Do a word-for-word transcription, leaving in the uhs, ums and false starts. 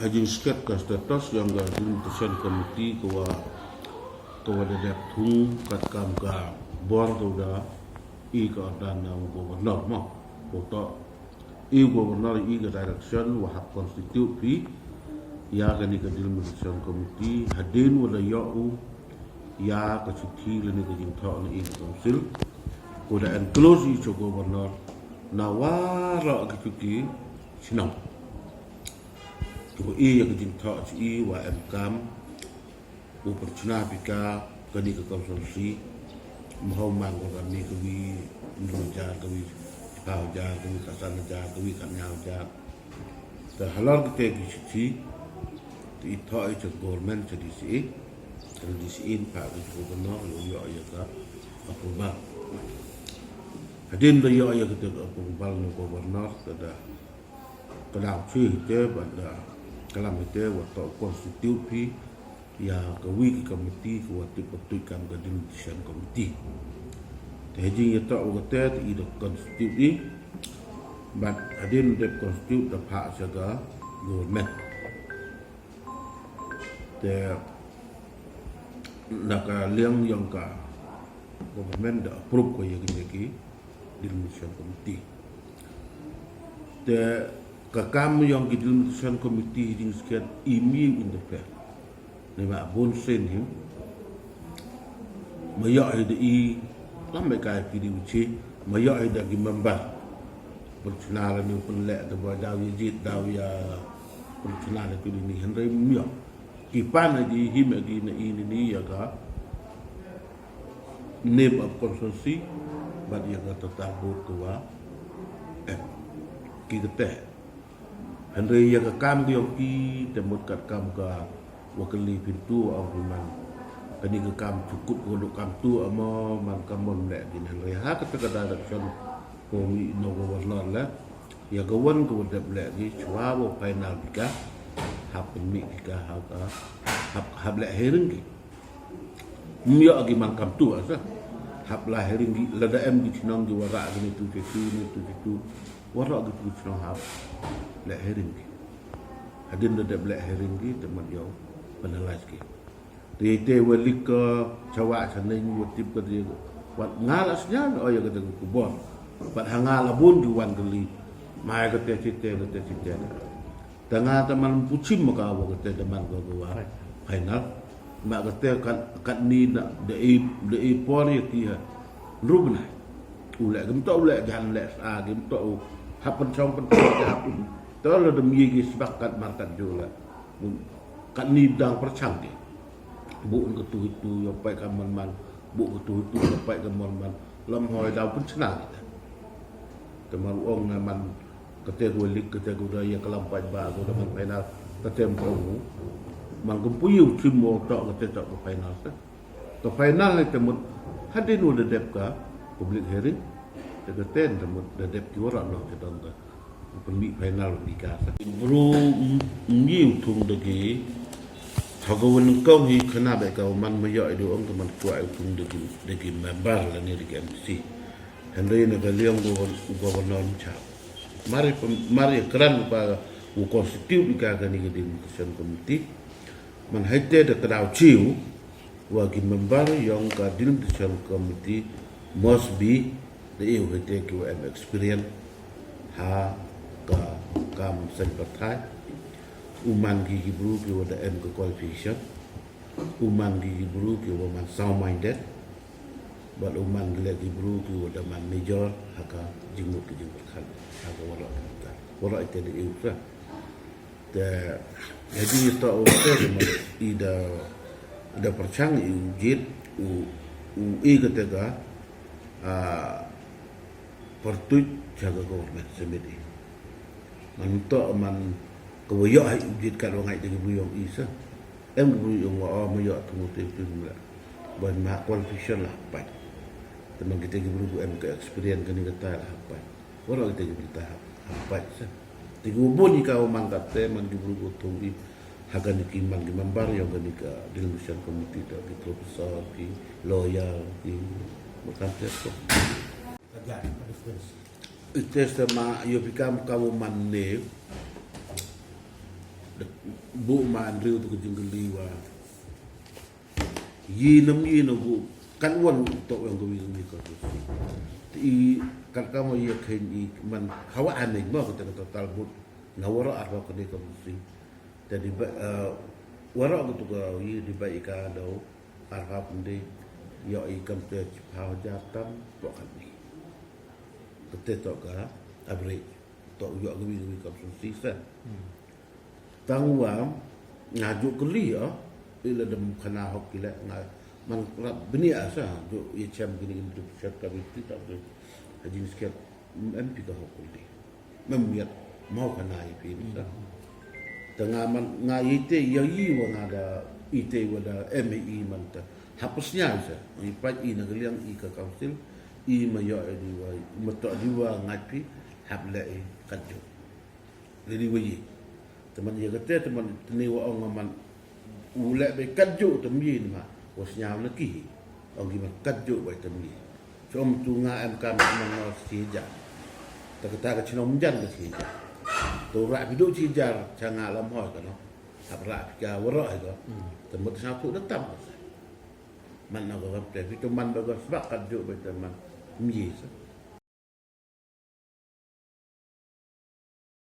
Ha jingsket ka status yong ka delimitation committee ka wa, ka wa da dep thung kat kam ka bor ka wa da i ka order na u governor mo. Ko to i u governor i ka direction wa hap constitute phi ya kani ka delimitation committee hadien wa da yoh u ya ka chithi lane ka jingthoh na i ka council. Ko da enclose i cha governor na waroh ki chuki chnong. Ko i ya ka jingthoh chi i wa em kam u pyrchna phi ka kani ka constituency. Mahaw man ko kani ka wi ndu jar, ka wi phaw jar, ka wi ka san jar, ka wi ka nyaw jar. Te halor ka te ki chithi te i thoh i cha government, cha D C A. Te D C A pa ka governor yoh ya ka approval. Hadien da yoh ya ka te ka approval na governor, te da ka daw chi te bad da ka lam hi te wa toh constitute phi ya ka wi ki committee ka wa tip wa tuid kam ka delimitation committee. Te ha jingtoh wa ka te te i da constitute i bad hadien dep constitute da phah cha ka government. Te na ka liang yong ka government da approve ko ya ki, ya ki delimitation committee. Te ka kam yong ki delimitation committee jingsket i mi interfere. Ni ma bun sen him. Ma yoh hi da i, lam me kai P D W C, ma yoh hi da ki member. Pyrchna la ni pynleh da ba daw ya jied, daw ya pyrchna la ki ni hynrei ma yoh. Ki pan ha ji him ha ki na i ni ni ya ka name of constituency, bad ya ka total vote ka wa em. Ki ka te. Hynrei ya ka kam ki yong ki te mut kat kam ka wa kali pyntu wa ong ki man. Kani ka kam chukut ko duk kam tu amo man kam mon leh ki, hynrei ha ka te ka direction ko mi no ko wa lor le. Ya ka wan ko wa dep leh ki chwa wa final ki ka. Hap mi ki ka hap, hap, hap leh hearing ki. Myoh ki man kam tu asa. Hap la hearing ki, lada em ki chnong ki waroh ki ni tu ki tu, ni tu ki tu. Waroh ki tu chnong hap leh hearing ki. Hadien da dep leh hearing ki te man yow penalize ki. Te te wa lik ka chawa chaneng wa tip ka te. Wat nga la sñiaw o ya ka te ka kubor. Bad ha nga la bun ki wan ka li. Mai ka te chite, ka te chite. Te nga te man puchim ma ka wa ka te te man ka wa final. Ma ka te kat, kat ni na de i, de i por ya ki ha. Rubna. U leh, kim to u leh, jan leh, sa, kim to u. Hap pen chong pen to, hap. To la dem ye ki sbak kat mar kat ju la. Kat ni dang pyrchang ki. Bu ka tu tu, ya pai ka man man. Bu ka tu tu, ya pai ka man man. Lam hoi daw pyrchang kita. Te mar ong na man Kate ko lik, kate ko da ya ka lam paidbah, ko da man final, kate ko. Man ko puyu chim mo to, kate to ko final sa. To final ni te mut, hadien wa da dep ka public hearing, te kate te mut da dep ki waroh noh te dang ka. Pynmih final ni ka sa. Bru ngi u thung da ki, ha ko wan kong hi khana ba ka man ma yoh i du ong ka man kwah u thung da ki, da ki member la ni da ki M C. Hynrei na ka liang ko, ko ban nom cha. Mari pem-, mari kran pa u constitute ka kani ka delimitation committee. Man haite da kadaw chiu, wa ki member yong ka delimitation committee must be da iu haite ki wa em experience ha ka kam seng pathai. U man ki ki bru ki wa da em ka qualification. U man ki ki bru ki wa man sound minded. Bad u man ki le ki bru ki wa da man major ha ka jingmut ki jingpyrkhat ha ka waroh ki bynta. Waroh ite da iu ka. Te, hadi to u te da man i da, da pyrchang i u jied, u, u i ka te ka, ah, pyrtuit cha ka government submit i. Man to man ka wa yoh ha i u jied ka wa ngai te ki bru yong i sa. Em ki bru yong wa o ma yoh tu mu te tu mu la. Ban ma qualification la hap pait. Te man kite ki bru ku em ka experience kani ka tai la hap pait. Waroh kite ki bru tai hap, hap pait sa. Te ki wa bun i ka wa man kate man ki bru ku thung i. Ha kani ki man ki member yong kani ka delimitation committee to ki professor, ki lawyer, ki makan te ko. Again, a difference. Ite sa ma, yo pi kam ka wa man ne. Bu ma Andrew tu ka jingkylli wa yi nam yi na bu kat wan u toh yong ka wi ka wi ka wi. Te i kat ka mo ya khen i man hawa aneng mo ka te ka total bu na wara arwa ka de ka wi. Te di ba, eh, wara ka tu ka yi di ba i ka daw arwa ka de yo i kam te chiphaw jatan to ka ni. Ka te to ka average. To yo ka wi ka wi ka wi sa. Tang wa nga ju kylli ya, ila dem khana hok kila nga man rap bini asa ju ye chem kini kini tu chet ka biti tak tu. Hajin sket M P ka hok kuli. Mem yat mau khana ye pi sa. Ta nga man nga ite ya yi wa nga da ite wa da M A E man ta. Hapus nya sa. I pat i na kaliang i ka council i ma yo di wa ma to di wa ngat pi hap le i kat ju. Lady wa yi. Te man ya kate te man te ni wa ong man u le be kat ju te mi ma wa sñiaw na ki. Ong ki man kat ju wa te mi. So om tu nga em kam man no si ja. Te kata ka chinom jan ka si ja. To ra pi do si ja cha nga lam hoi ka no. Hap ra pi ka wa ro ka. Te mut sa tu da tam. Man na ko te pi tu man ba ko sbak kat ju ba te man mi sa.